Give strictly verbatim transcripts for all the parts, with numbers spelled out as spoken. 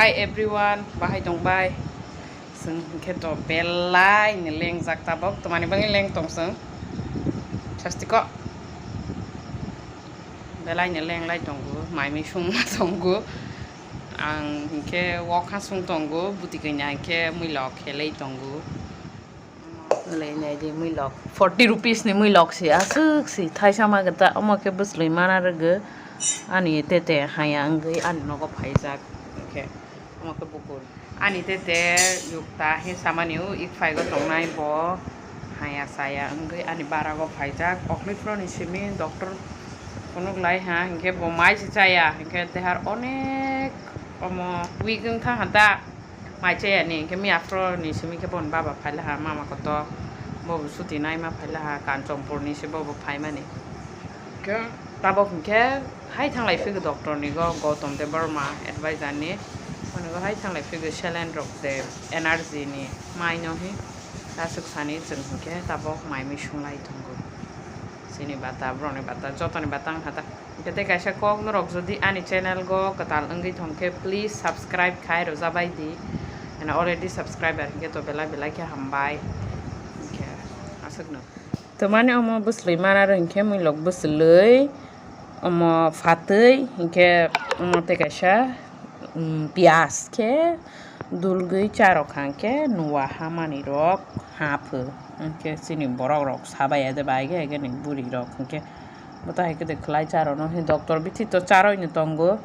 Hi everyone, bahai tong bai? Chwng hinkhe to belai ni lengjak tabok, twmani bagwi leng tong chwng? Sasti ko. Belai ni lenglai tongo, mai mui sungma tongo. Ang hinkhe wok ha sung tongo, buti kanya hinkhe mui lok khelai tongo. Wnglainai di muilok, forty rupees ni muilok si aswk si thaisa ma gata, omo khe bwswlwi mana rwgwi ani tete haya wngwi ani nogo phaijak. Hwnkhe omo khe bukur ani tete yukta he samani o ik phaigo tongnai bo haya saya wngwi ani barago phaijak. Oknwi phuroni simi doctor phunuk lai ha, hinkhe bo mai se chaya, hinkhe tehar onek omo weak wngkha ha da. Mai chaya ni hinkhe miya phuru ni simi khe boni baba phailaha mama koto bobo suti naima phailaha Kanchanpur ni se bobo phaimani. Hinkhe tabok hinkhe hai thanglai phigwi doctor ni go Gautam Debbarma advisor ni. Boni go hai thanglai phigwi saline rok de energy ni mai no hi aswk sani chwng hinkhe tabok mai mui sunglai tongo. Chini bata, borokni bata, jotoni bata wngkha ta. Hinkhe tei kaisa kok norok jodi ani channel go kwtal wngwi thong khe please subscribe khai rwjabai di. And already subscriber hinkhe to belai belai khe hambai. Hinkhe aswkno. Twmani omo bwswlwi mana rw hinkhe muilok bwswlwi omo phatwi hinkhe omo tei kaisa, um, piyas khe dulgwi charok hangkhe nuwa hamani rok hapho. Hwnkhe chini borok rok sabai ya de bai ge ge ni buri rok hwnkhe bo tahai khe de khlai charono hi doctor bithi to charoi no tongo.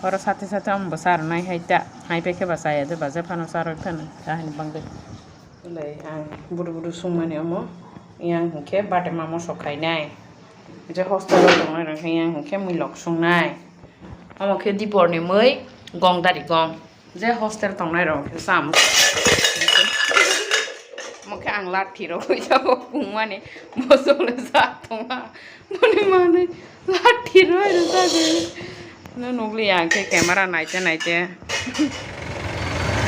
Oro sate sate omo bo charonai hai ta hai pai khe ba chaya de ba je phano charoi phano ta hani bangwi. Belai ang buru buru sungmani omo yang hwnkhe bate mamo sok khainai. Je hostel o tongnai rok khe yang hwnkhe mui lok sungnai. Omo khe dipor ni mui gong dari gong. Je hostel tongnai rok khe sam. Omo khe ang lathi rok ui jabo kungmani bosole sa tongma. Boni manwi lathi roi rwjagwi. No nukliya ang khe camera naite naite.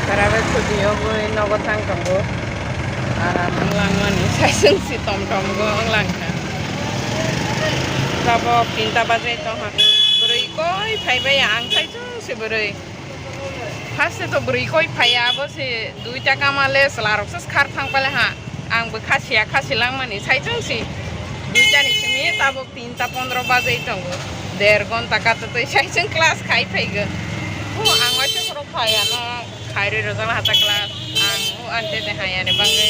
Tara bai khudi yogwi nogo thang tongo. Aram wnglang mani saisung si tom tom go wnglang kha. Tabok tinta bajai tongha. Bwrwi koi phai bai ang saisung si bwrwi. First to bwrwi koi phaiya, abo se duita kama le chwla rok se khar thang pale ha. Ang bwkha siya kha silang mani, saichung si duita ni simi tabok tinta pondro bajai tongo. Der gonta kato twi saichung class khai phaigo. Hu ang waisa khoro phaiya no khairwi rwjak hata class. Ang hu ante de haya ni bangwi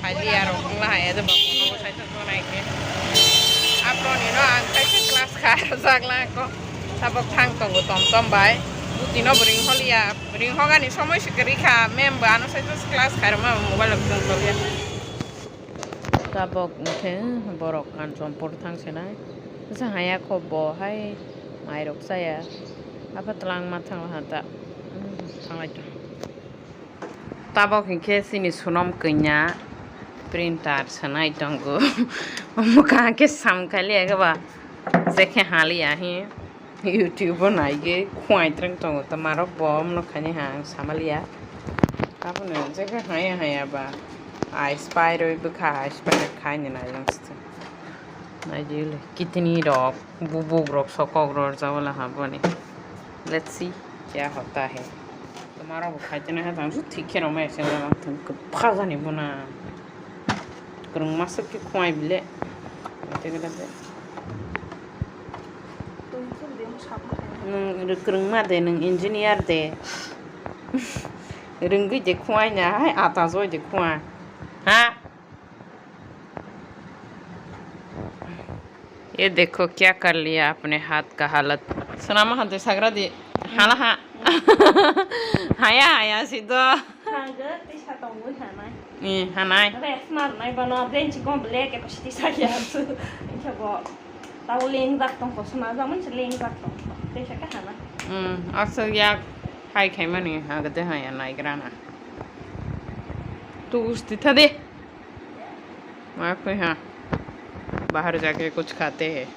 phaiya rok wngla haya de bak no saichung tonai khe. Aphro ni no ang saichung class khai rwjak la ko. Tabok thang tongo tom tom bai. Buti no bwrwi holiya. Ring hogani somoi se kwrwi kha, mem bo ano saichung class khairokma mobile rok tong tongya. Tabok hwnkhe borok Kanchanpur thang sinai. Bwsa haya kho bo hai mairok chaya. Apha twlangma thangla ha ta. Thanglai tong. Tabok hwnkhe chini sunom kanya printer sanai tongo. Omo kaham khe samkaliya khe ba je khe haliya hi. YouTube o naigwi khuai twrwng tongo, tamo rok bo omo nokha ni ha ang samaliya. Abono je khe haya haya ba ai spy rwi bwkha ai spy rwi khai ni nai nang site. Naidi le kitini rok bubuk rok sokok rok jabala ha boni. Let's see kya hota hai. Tamo rok bo khai tini ha tang thik khe rok mai se kwbangma jani bona. Kwrwngma swk khe khuai bile. Nwng kwrwngma de, nwng engineer de. Rwngwi de khuai na, hai ata joi de khuai. Ha? ये देखो क्या कर लिया अपने हाथ का हालत। Swnama hante sagra di. Hala ha. Haya haya sido. Hangga tisa tongwi hanai. Ni hanai. Rest mar nai bano brain chi gom ble capacity sa ya su. Insa bo. Tau leng jak tong ko suna jamun se leng jak tong. Tisa ka hanai. Hmm, asal yak hai khai mani ha gade haya nai grana. Tu gusti tha de. Maaf hai ha. Bahar jaake kuch khate hai.